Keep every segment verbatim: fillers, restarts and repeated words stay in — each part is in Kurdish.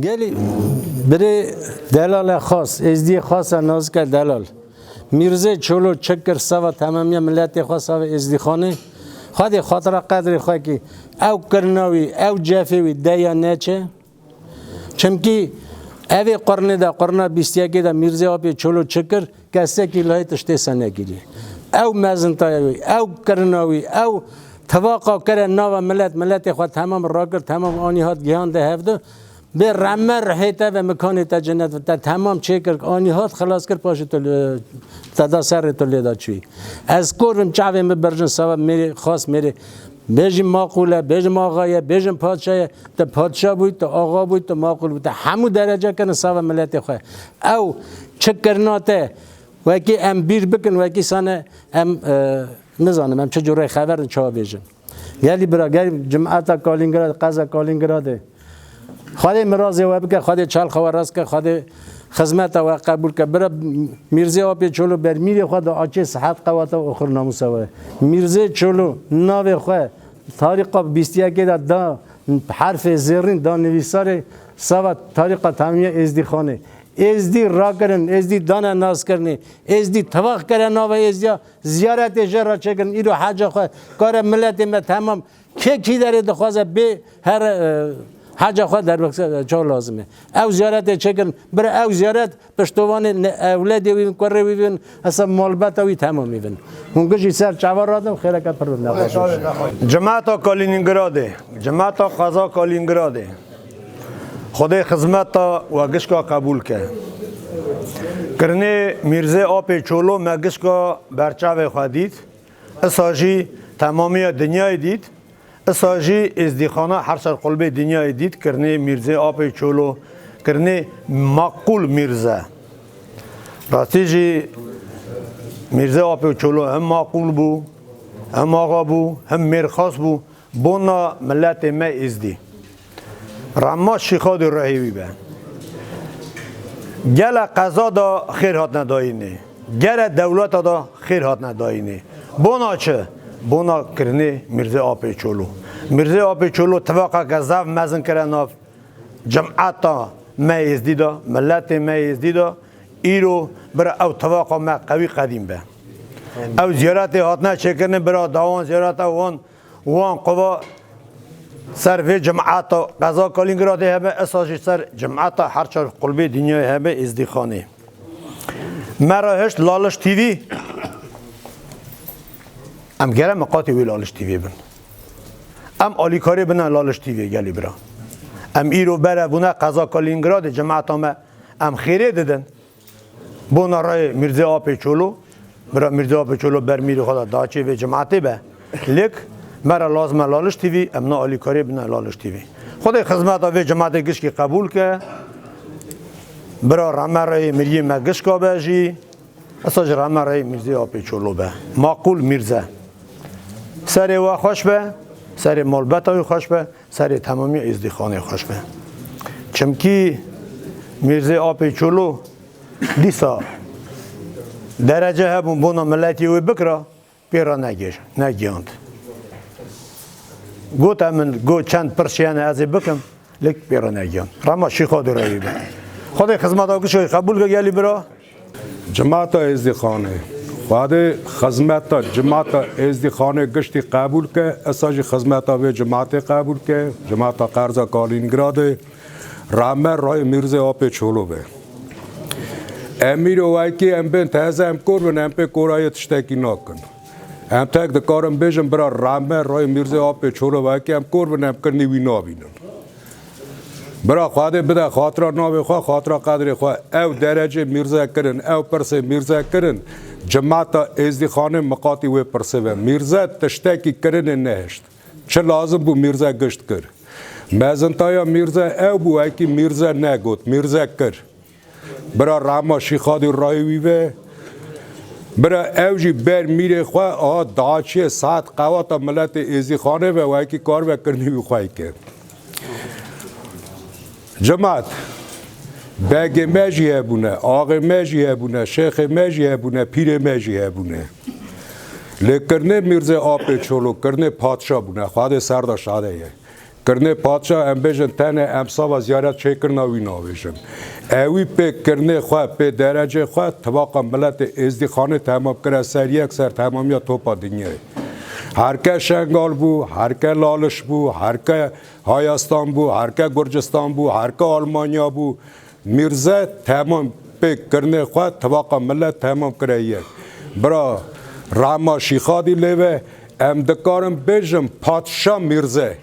Gelî birê delale xas, êzdiyê xas e, nazike delal. Mîrzê Çolo çi kir sava temamiya miletê xwe, sava êzdîxanê. Xwedê xatira qedrê xwe kî ew kirina wî, ew cefê wî deya neçe. Çimkî evê qurnê de, qurna bîst yekê de Mîrzê Apê Çolo çi kir? Kesekî lahê tiştê se nekiriye. Ew mezintaya wî, ew kirina wî, ew tivaqa kire nava milet, miletê xwe temam rakir, temam anî hat gihande hevdu. Bê reme rihê te ve mikanê te cennet ve te temam çêkir, anî hat xilas kir, paşê tu li, te da serê tu lê da çûyî. Ez kor bim çavê min birjin sava mêrê, xas mêrê. Bêjin maqûl e, bêjin axa ye, bêjin padşa ye. Tu padşa bûyî, tu axa bûyî, tu maqûl bûyî. Tu hemû derece kirin sava miletê xwe. Ew çi kirina te, wekî em bîr bikin, wekî sane em, e, nizanim, em çi cûrê xeber in, çawa bêjin. Gelî bira, gelî cimeta Kalîngrad, qeza Kalîngradê. Xwedê mirazê we bike, Xwedê çelxa we rast ke, Xwedê xizmeta we qebûl ke. Bira Mîrzê Apê Çolo ber mîrê xwe da açê sihet qewata oxir namûsa we. Mîrzê Çolo navê xwe tarîqa bîst yekê de da herfê zêrîn da nivîsarê sava tarîqa temamiya Êzdîxanê. Êzdî rakirin, Êzdî dane naskirinê, Êzdî tivaq kere nava Êzdiya, ziyaretê jê re çêkirin. Îro heca xwe kare miletê me temam kê kî derê dixwaze bê here, e, heca xwe derbikse, e, çawa lazim e. Ew ziyaretê çêkirin, bira ew ziyaret piştovanê ne-, ewledê wî bin, kurê wî bin, hesa malbeta wî temamî bin. Hûn gijî ser çava radin, xêreke pir bin nexweş. Cemata Kalînîngradê, cemata qeza Kalîngradê. Xwedê xizmeta we gişka qebûl ke. Kirinê Mîrzê Apê Çolo me gişka berçavê xwe dît. Isa jî temamiya dinyayê dît. Isa jî êzdîxana her ser qulbê dinyayê dît. Kirinê Mîrzê Apê Çolo, kirinê maqûl Mîrze. Rastî jî Mîrzê Apê Çolo hem maqûl bû, hem axa bû, hem mêrxas bû. Bona miletê me Êzdî. Rema Şîxadê rehê wî be. Gele qeza da xêr hatine dayînê. Gele dewleta da xêr hatine dayînê. Bona çi? Bona kirinê Mîrzê Apê Çolo. Mîrzê Apê Çolo tifaqeke zaf mezin kire nav cemeta me Êzdî da, miletê me Êzdî da. Îro bira ew tifaqa me qewî qedîm be. Ew ziyaretê hatine çêkirinê bira dawan ziyareta wan Wan qova ser vê cemata qeza Kalîngradê hebe, esa jî ser cemata her çar qulbê dinyayê hebe Êzdîxanê. Me re hişt Laliş T V, em gere miqatê wê Laliş T V bin. Em alîkarê bine Laliş T V gelî bira. Em îro bere bûne qeza Kalîngradê cemata me em xêrê didin. Bona rayê Mîrzê Apê Çolo, bira Mîrzê Apê Çolo ber mîrê xwe de daçê vê cemaatê be. Lêk me re lazim e Laliş T V, em na alîkarê bine Laliş T V. Xwedê xizmeta vê cemaatê gişkî qebûl ke. Bira reme rayê miriyê me gişka be jî. Esa jî reme rayê Mîrzê Apê Çolo be. Maqûl Mîrze. Serê we xweş be, serê malbeta wî xweş be. Serê temamiya Êzdîxanê xweş be. Çimkî Mîrzê Apê Çolo dîsa derece hebûn bona miletî wê bikira, pê re negêj-, negiyand. Gote min, got çend pirs hene ez ê bikim, lêk pê re negiyand. Rema Şîxadê rewî be. Xwedê xizmeta gişkê qebûl ke gelî bira. Cemata Êzdîxanê. Xwedê xizmeta cemata Êzdîxanê giştî qebûl ke, esa jî xizmeta vê cematê qebûl ke, cemata qerza Kalîngradê, rehme rayê Mîrzê Apê Çolo be. Em îro wekî em bên teze em kor bin, em pê korayê tiştekî nakin. Em tek dikarin bêjin bira rehme rayê Mîrzê Apê Çolo wekî em kor bin, em kirinî wî nabînin. Bira Xwedê bide xatira navê xwe, xatira qedrê xwe. Ew derecê Mîrze kirin, ew pirsê Mîrze kirin. Cemata Êzdîxanê miqatî wê pirsê ve. Mîrze tiştekî kirinê nehişt. Çi lazim bû Mîrze gişt kir. Mezintaya Mîrze ew bû, wekî Mîrze negot, Mîrze kir. Bira rehma Şîxadî rayê wî ve. Bira ew jî ber mîrê xwe a daçiyê saet qewata miletê Êzîxanê ve wekî kar ve kirinî wî xwe ke. Cimat, begê me jî hebûne, axê me jî hebûne, şêxê me jî hebûne, pîrê me jî hebûne. Lê kirinê Mîrzê Apê Çolo, kirinê padşa bûne, Xwedê ser de şade ye. Kirinê padşa, em bêjin, tenê em sava ziyaret çêkirina wî nabêjin. Ewî pê kirinê xwe, pê derecê xwe, tivaqa miletê Êzdîxanê temam kire ser yek, ser temamiya topa dinyayê. Herke Şengal bû, herke Laliş bû, herke Hayastan bû, herke Gurcistan bû, herke Almanya bû. Mîrze temam pê kirinê xwe, tivaqa milet temam kire yek. Bira Rehma Şîxadî lê ve, em dikarin bêjin padşa Mîrze.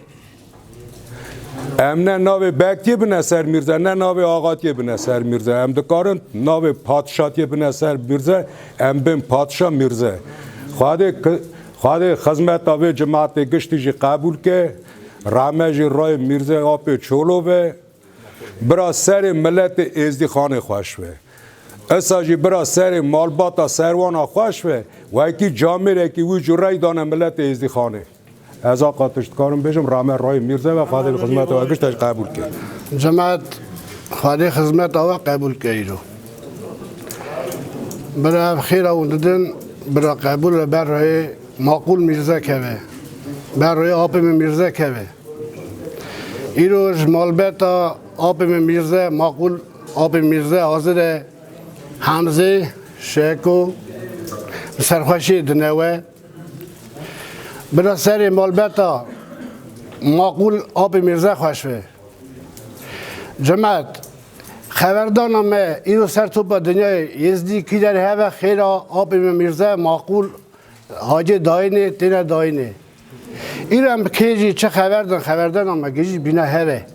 Em ne navê bektiyê bine ser Mîrze, ne navê axatiyê bine ser Mîrze. Em dikarin navê padşatiyê bine ser Mîrze, em bên padşa Mîrze. Xwedê ki-, Xwedê xizmeta vê cimatê giştî jî qebûl ke, rehme jî rayê Mîrze Apê Çolo ve. Bira serê miletê Êzdîxanê xweş be. Esa jî bira serê malbata Serwana xweş be, wekî camêrekî wî cureyî dane miletê Êzdîxanê. Ez aqa tişt dikarim bêjim, rehme rayê Mîrze ve, Xwedê bi xizmeta we gişt te jî qebûl ke. Cemaet, Xwedê xizmeta we qebûl ke îro. Bira ev xêra hûn didin, bira qebûl ve ber rayê Maqûl Mîrze keve. Ber rayê apê min Mîrze keve. Îro ji malbeta apê min Mîrze, Maqûl apê Mîrze hazir e. Hemzê, Şeko, bi serxweşiyê dine we. Bira serê malbeta Maqûl apê Mîrze xweş be. Cemaet, xeverdana me îro ser topa dinyayê, Êzdî kî derê hebe, xêra apê min Mîrze, Maqûl Hacê dayînê têne dayînê. Îro em kê jî çi xever din, xeverdana me giştî bîna hev e.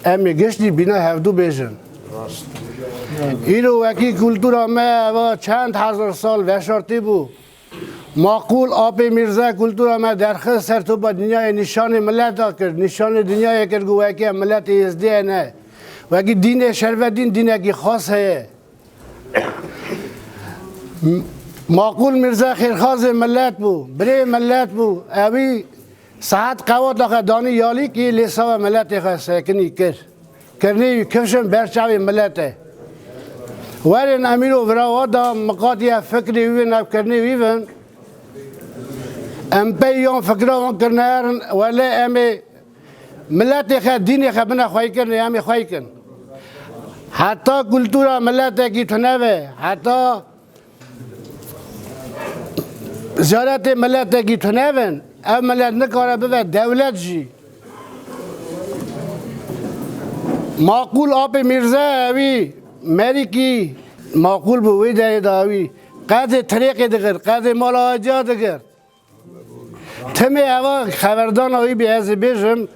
Em ê giştî bîna hevdû bêjin. Îro wekî kultura me eva çend hezar sal veşartî bû. Maqûl apê Mîrze kultura me derxist ser topa dinyayê, nîşanê mileta kir, nîşanê dinyayê kir ku wekî em miletê Êzdiyê ne. Wekî dînê şervetîn dînekî xas heye. Maqûl Mîrze xêrxazê milet bû, birê milet bû. Ewî saet qewata xwe danî yalîkî lê sava miletê xwe sekinî kir. Kirinê wî kifşin ber çavê milet e. Werin em îro vira wa da miqatî ev fikrê wî bin, ev kirinê wî bin. Em pey yan fikra wan kirine herin, wele em ê miletê xwe, dînê xwe bine xweykirinê, em ê xweykin. Heta kultura miletekî tune be, heta ziyaretê miletekî tune bin, ev milet nikare bibe dewlet jî. Maqûl apê Mîrze ewî merîkî maqûl bû, wê derê de ewî qedê tirêqê digir, qedê mala Haciya digir. Timê eva xeverdana wî bî, ez ê bêjim,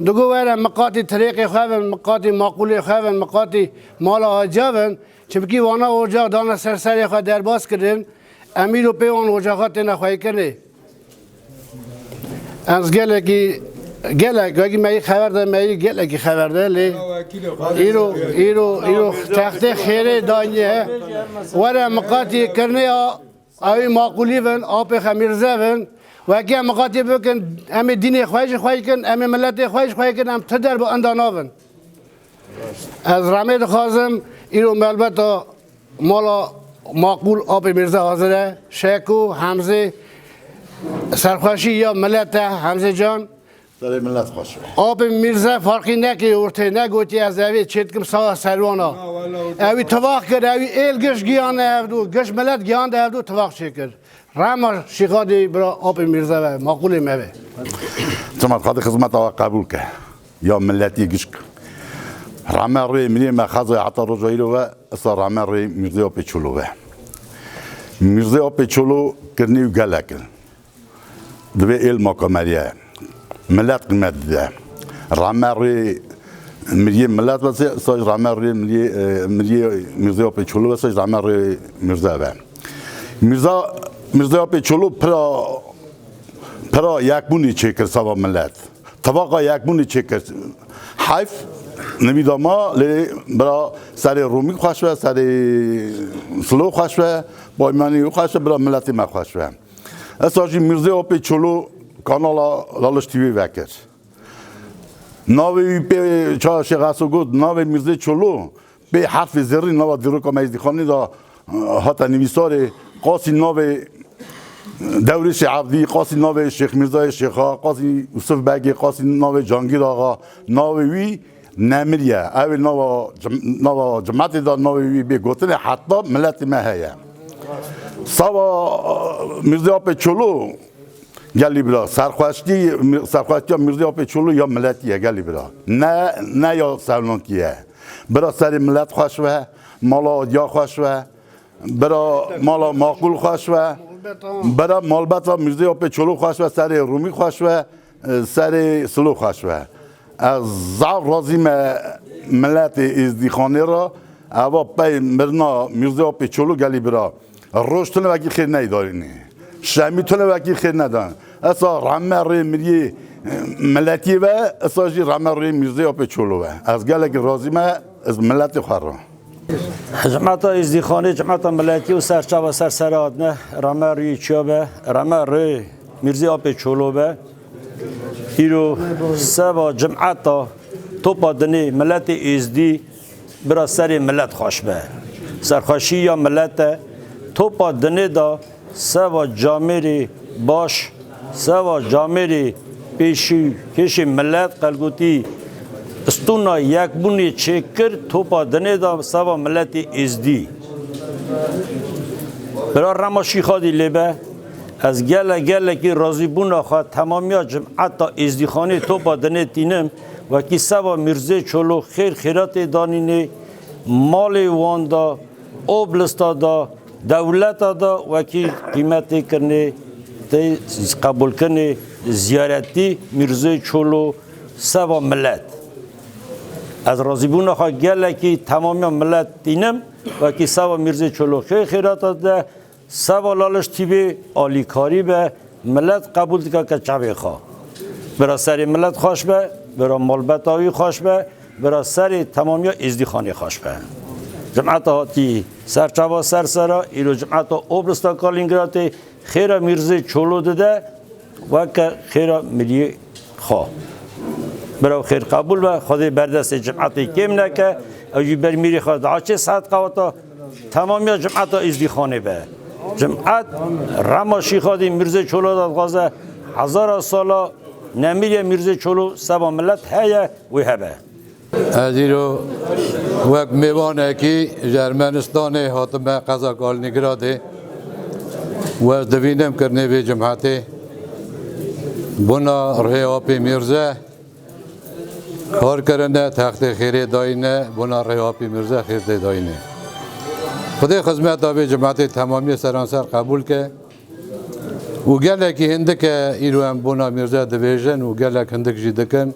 digo were miqatî tirêqê xwe bin, miqatî maqûlê xwe bin, miqatî mala Haciya bin, çimkî wana ocax dane ser serê xwe derbas kirin, em îro pê wan ocaxa têne xweykirinê. Ez gelekî, gelek, wekî me yî xeber de, me yî gelekî xeber de, lê îro, îro, îro textê xêrê daniye, were miqatî kirinê a Ewî maqûlî bin, apê xwe Mîrze bin. Wekî em miqatî bikin, em ê dînê xwe jî xwey kin, em ê miletê xwe jî xwey kin, em ti der bi enda nabin. Ez remê dixwazim, îro melbeta mala maqûl apê Mîrze hazir e. Şeko, Hemzê, serxweşî ya milet e, Hemzê can. Serê milet xweş be. Apê Mîrze farqî nekê ortê, negotî ez evê çê dikim sawa serwana. Ewî tivaq kir, ewî êl giş giyane hevdû, giş milet giyande hevdû tivaq çêkir. Rema Şîxadê bira apê Mîrze ve, maqûlê me ve. Çima Xwedê xizmeta we qebûl ke. Ya miletî gişk. Reme rê mirê me xezay heta roja îro ve, esa reme rê Mîrzê Apê Çolo ve. Mîrzê Apê Çolo kirinê û gelek in. Divê êl makameriye. Milet qîmet dide. Rame rê miriyê milet ve se, sa rame rê miriyê, e, miriyê Mîrzê Apê Çolo ve, sa rame rê Mîrze ve. Mîrza, Mîrzê Apê Çolo pira, pira yekbûnî çêkir sava milet. Tivaqa yekbûnî çêkir. Heyf, nivî dama, lê bira serê Rûmî xweş ve, serê Silo xweş ve, Baymanî xweş ve, bira miletê me xweş ve. Esa jî Mîrzê Apê Çolo kanala Laliş T V vekir. Navê wî pê ça Şêx Eso got, navê Mîrzê Çolo pê herfê zêrî nava dîroka me Êzdîxanê de, e, hate nivîsarê, qasî navê Dewrêşê Evdî, qasî navê Şêx Mîrzayê Şêxa, qasî Yusuf Begê, qasî navê Cangîr Axa, navê wî nemiriye. Ew ê nava cem-, nava cimetê de navê wî bê gotinê, heta miletê me heye. Sava Mîrzê Apê Çolo, gelî bira, serxweştî, serxweştiya Mîrzê Apê Çolo ya miletî ye, gelî bira. Ne, ne ya sewnankî ye. Bira serê milet xweş be, mala adiya xweş be, bira mala maqûl xweş be, bira malbeta Mîrzê Apê Çolo xweş be, serê Rûmî xweş be, serê Silo xweş be. Ez zaf razî me miletê Êzdîxanê re, eva pey mirina Mîrzê Apê Çolo gelî bira. Roj tune wekî xêr neydarînê. Şemî tune wekî xêr nedan. Esa rehme rê miriyê miletiyê ve, esa jî rehme rê Mîrzê Apê Çolo ve. Ez gelekî razî me, ez miletê xwe re. Cemeta Êzdîxanê, cemeta miletî û serçava ser sera hatine, rehme rûyê çiya be, rehme rê Mîrzê Apê Çolo be. Îro seva cemeta topa dinê miletê Êzdî, bira serê milet xweş be. Serxweşî ya milet e. Topa dinê de seva camêrê baş, seva camêrê pêşî, pêşê milet qelgotî, stûna yekbûnê çêkir, topa dinê de seva miletê Êzdî. Bira rema Şîxadî lê be. Ez gele gelekî razîbûna xwe temamiya cemeta Êzdîxanê topa dinê tînim. Wekî seva Mîrzê Çolo xêr xêratê danînê, malê wan da, oblista da, dewleta da wekî qîmetê kirinê, tê qebûlkirinê ziyaretî Mîrzê Çolo seva milet. Ez razîbûna xwe gelekî temamiya milet tînim, wekî seva Mîrzê Çolo xêr xêrata de, Seva Laliş T V alîkarî be, milet qebûl dike ke çavê xwe. Bira serê milet xweş be, bira malbeta wî xweş be, bira serê temamiya Êzdîxanê xweş be. Cemeta hatî serçava ser sera, îro cemeta Obrista Kalîngratê xêra Mîrzê Çolo dide, weke xêra miliyê xwe. Bira xêr qebûl be, Xwedê berdestê cemeta kêm neke, ew jî ber mîrê xwe diaçe saet qewata. Temamiya cemeta Êzdîxanê be. Cemet rema Şîxadî Mîrzê Çolo de dixwaze, hezara sala nemiriye Mîrzê Çolo seva milet heye, wê hebe. Ez îro wek mêvanekî ji Ermenistanê hatime qeza Kalinîngradê û ez divînim kirinê vê cemhetê bona rihê Apê Mîrze. Kar kirine, textê xêrê dayîne, bona rê Apî Mirze xêr tê dayîne. Xwedê xizmeta vê cemaetê temamiyê seranser qebûl ke û gelekî hindik e îro em bona Mirze dibêjin û gelek hindik jî dikin.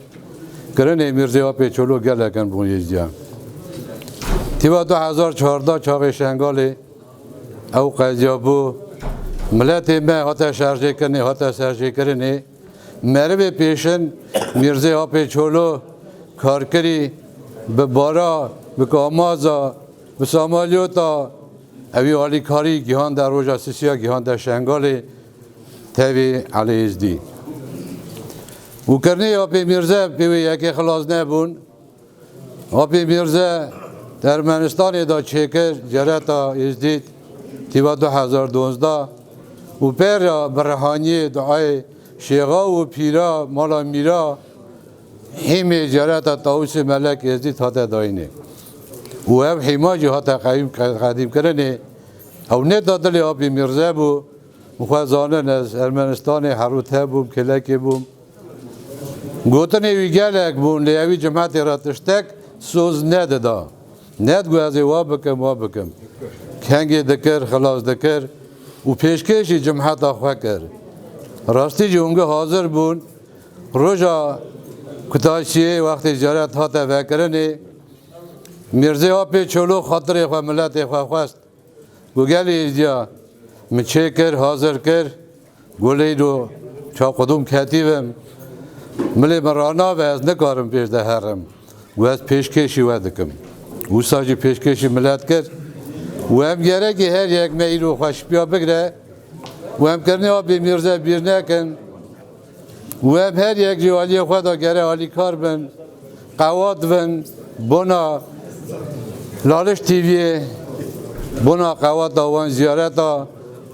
Kirinê Mirzê Apê Çolo gelek in bo Êzdiyan. Tîva du hezar çardeh çaxê Şengalê ew qeziya bû. Miletê me hate şerjêkirinê, hate serjêkirinê. Merivê pêşin Mîrzê Apê Çolo karkirî bi bara, bi kamaza, bi samalyota, ewî alîkarî gihande roja sisiya, gihande Şengalê tevî Elê Êzdî. Û kirinê Apê Mîrze pê wê yekê xilas nebûn. Apê Mîrze di Ermenistanê de çêkir, ziyareta Êzdî tîva du hezar duwazdeh û pê re bi rehaniyê duayê şêxa û pîra mala mîra hîmê ziyareta Tawusê Melek Êzdî hate dayînê. Û ev hîma jî hate qeyûm, qedîmkirinê. Ew ne da dilê Apê Mîrze bû, û xwe zanin ez Ermenistanê herû te bûm, kêlekê bûm. Gotinê wî gelek bûn, lê ewî cemaetê re tiştek soz nedida. Nedigot ez ê wa bikim, wa bikim. Kengê dikir, xilas dikir û pêşkêşî cemheta xwe kir. Rastî jî hûn hazir bûn. Roja Kutaşiyê wextê ziyaret hate vekirinê, Mîrzê Apê Çolo xatirê xwe, miletê xwe xwest. Got, gelî Êzdiya, min çêkir, hazir kir. Got, leylo çaw qudûm ketî bim. Milê min ranabe, ez nikarim pêş de herim. Got, ez pêşkêşî we dikim. Wisa jî pêşkêşî milet kir. Û em gerekî her yek me îro xwe şipiya bigre. Û em kirinê Apê Mîrze bîr nekin. Û em her yek ji aliyê xwe de gere alîkar bin, qewat bin, bona Laliş T V'yê, bona qewata wan ziyareta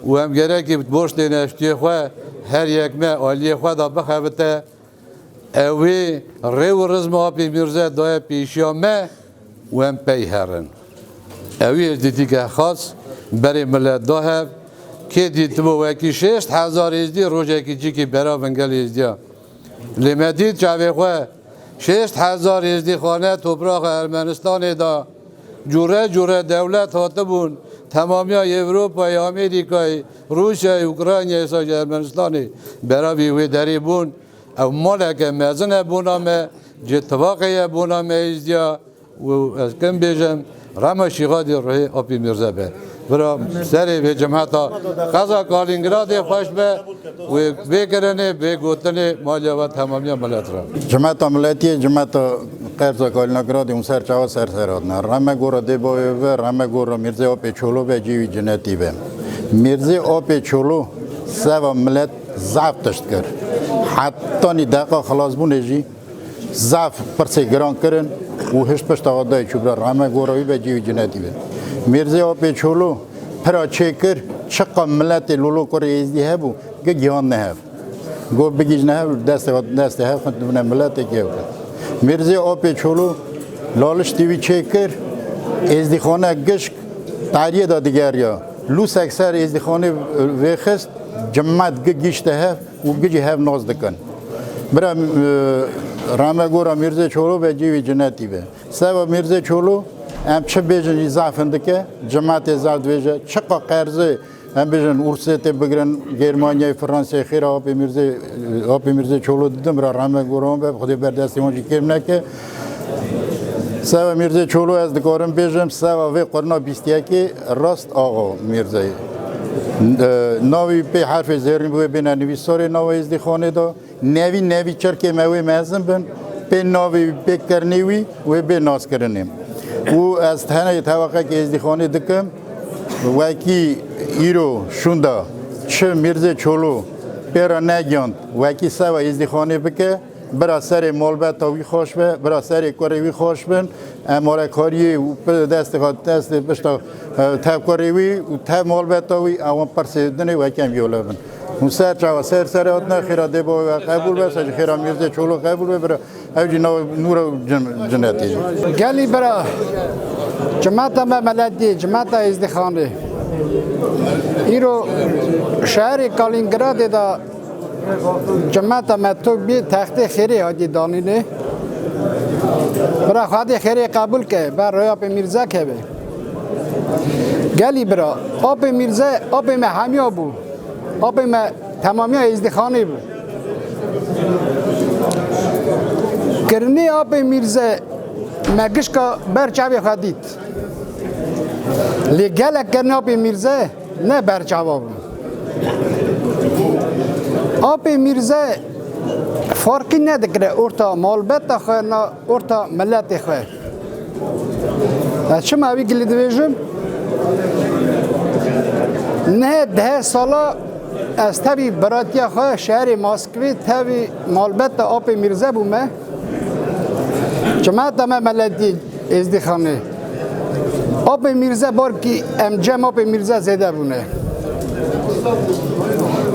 û em gerekî borç têne eştiyê xwe her yek me aliyê xwe da bixebite. Ewî rê û rizma Apê Mîrze daye pêşiya me û em pey herin. Ewî êzdîtîke xas berê milet da hev, kê dîtibû wekî şêst hezar êzdî rojekî cîkî bera vingel êzdiya. Lê me dît çavê xwe şêst hezar êzdîxane topraxa Ermenistanê da cûre cûre dewlet hatibûn, temamiya Ewropayê, Amerîkayê, Rûsyayê, Ukraynayê, sa ji Ermenistanê beravî wê derê bûn. Ew maleke mezin e bona me, cê tivaqê ye bona me êzdiya û ez kim bêjim, rema şîxadî ruhê Apî Mîrze be. Bira serê vê cemeta qeza Kalîngradê xweş be û vê kirinê, vê gotinê maliya we temamiya milet re. Cemeta miletiyê, cemeta qerza Kalîngradê hûn ser çawa ser ser hatine. Reme gora dê bavê ve, reme gora Mîrzê Apê Çolo ve, cî wî cinetî be. Mîrzê Apê Çolo seva milet zaf tişt kir. Hetanî deqa xilasbûnê jî zaf pirsê giran kirin û hişt pişta xwe dayê çû bira rehme gora wî be cî wî cinetî be. Mîrzê Apê Çolo pira çêkir, çiqa miletê lolo kurê êzdî hebû, gi gihan nehev. Got bigihîjne hev, destê xwe, destê hev xwe dibine miletê kê bike. Mîrzê Apê Çolo laliştî wî çêkir, êzdîxane gişk tariyê de digeriya. Lûsek ser êzdîxanê vêxist, cimet gi gihîşte hev û gijî hev nas dikin. Bira, e, rehme gora Mîrzê Çolo be, cî wî cinetî be. Seva Mîrzê Çolo, em çi bêjin jî zaf hindike, cimetê zaf dibêje, çiqa qerzê, em bêjin Ursê tê bigirin, Germanyayê, Fransayê, xêra Apê Mîrzê, Apê Mîrzê Çolo didim, bira rehme gora wan be, Xwedê ber destê wan jî kêm neke. Seva Mîrzê Çolo ez dikarim bêjim, seva vê qurna bîst yekê rast axa Mîrzeyê. E, navê wî pê herfê zêrîn wê bêne nivîsarê nava êzdîxanê de. Nevî nevî çirkê me wê mezin bin, pê navê wî, pê kirinê wî wê bê naskirinê. Û ez tenê teweqekê êzdîxanê dikim, wekî îro şûnda çi Mîrzê Çolo pê re negiyand, wekî seva êzdîxanê bike, bira serê malbeta wî xweş be, bira serê kurê wî xweş bin, em arekariyê û pi-, destê xwe, destê pişta, e, tev kurê wî û tev malbeta wî, ewan pirsê dinê wekî em yole bin. Hûn ser çawa ser serê hatine, xêra dê bavê we qebûl be, ser jî xêra Mîrzê Çolo qebûl be, bira ew jî nav nûra cin-, cinetê jî. Gelî bira, cimeta me meletiyê, cimeta Êzdîxanê. Îro şeherê Kalîngradê de cimeta me tok bî, textê xêrê hatî danînê. Bira Xwedê xêrê qebûl ke, ber rêya Apê Mîrze keve. Gelî bira, Apê Mîrze, apê me hemiya bû. Apê me temamiya Êzdîxanê bû. Kirinê Apê Mîrze me gişka ber çavê xwe dît. Lê gelek kirinê Apê Mîrze ne ber çava bû. Apê Mîrze farqî nedikire orta malbeta xwe, na orta miletê xwe. Ez çima wî gilî dibêjim? Neh deh sala ez tevî biratiya xwe şeherê Moskvê tevî malbeta Apê Mîrze bûme. Cimeta me meletî Êzdîxanê. Apê Mîrze barkî em cem Apê Mîrze zêde bûne.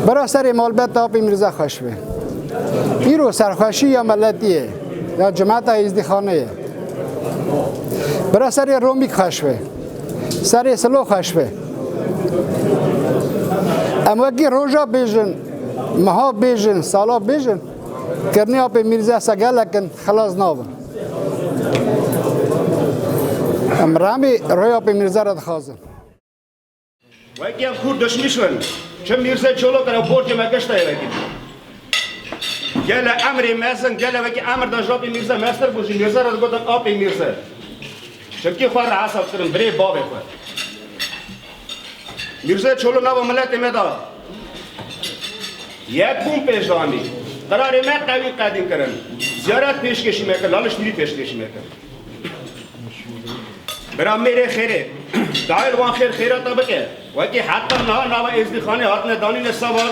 Bira serê malbeta Apê Mîrze xweş be. Îro serxweşî ya meletî ye, ya cimeta Êzdîxanê ye. Bira serê Romîk xweş be. Serê Silo xweş be. Em wekî roja bêjin, meha bêjin, sala bêjin, kirinê Apê Mîrze se gelek in, xilas nabin. Em remê rêya Apê Mîrze re dixwazin. Wekî em Kurd duşmîş bin, çi Mîrze Çolo kir, ew borcê me gişta ye wekî. Gele emrê mezin, gele wekî emir da ji Apê Mîrze mestir bû, ji Mîrze re digotin Apê Mîrze. Çimkî xwe re hesab kirin, birê bavê xwe. Mîrze Çolo nava miletê me da yekbûn pêş de anî. Qirarê me qewî qedîn kirin. Ziyaret pêşkêşî me kir, laliştîrî pêşkêşî me kir. Bira mêrê xêrê, dayê li wan xêr xêrata bike. Wekî heta niha nava Êzdîxanê hatine danîne sava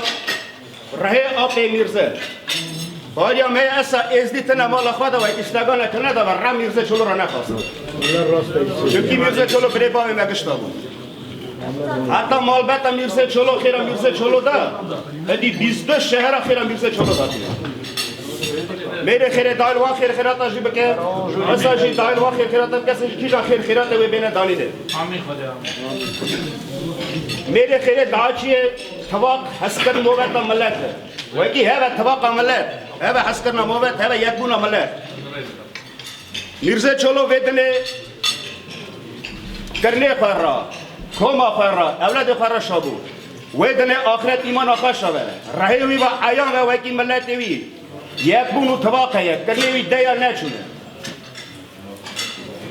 rihê Apê Mîrze. Bariya me esa Êzdî tine mala xwe de wekî stegane tine de ve re Mîrze Çolo re nexwast. Çimkî Mîrze Çolo birê bavê me gişta bû. Heta malbeta Mîrze Çolo, xêra Mîrze Çolo da, êdî bîst û du şehera xêra Mîrze Çolo da. Mêrê xêrê dayil wan xêr xêrata jî bike. Esa jî dayil wan xêr xêrata bike, se jî kîjan xêr xêrate wê bêne danî de. Mêrê xêrê daçiyê tevaq heskir moveta millet e. Wekî heve tevaqa millet, heve heskirina movet, heve yekbûna millet. Mîrze Çolo vê dinê kirnê xwe ra, koma xwe ra, ewledê xwe ra şabû. Wê dinê axiret îmana xwe şave. Rehê wî ve eyan ve wekî miletê wî. Yekbûn û tevaq heye, kirnê wî deya neçûne.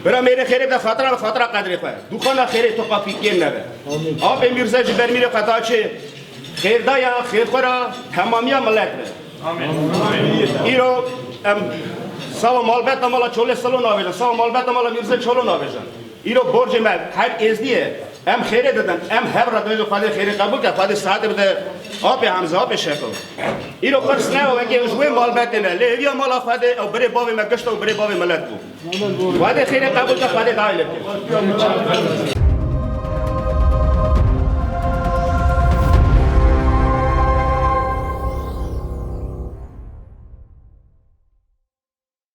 Bira mêrê xêrê bide xatira ve xatira qedrê xwe. Dûxana xêrê toqa fîkiyên nebe. Apê Mîrze ji ber mîrê xwe daçê. Xêrdaya xêrxwera temamiya millet be. Îro em sawa malbeta mala Çolê Silo navêjin, sawa malbeta mala Mîrze Çolo navêjin. Îro borcê me her êzdî ye. Em xêrê didin, em hev re dibêjin Xwedê xêrê qebûl ke, Xwedê sihetê bide apê Hemze, apê Şeko. Îro pirs ne wekê ji wê malbetê ne, lê hêviya mala Xwedê ew birê bavê me gişt e û birê bavê milet bû. Xwedê xêrê qebûl ke, Xwedê dayê lê bike.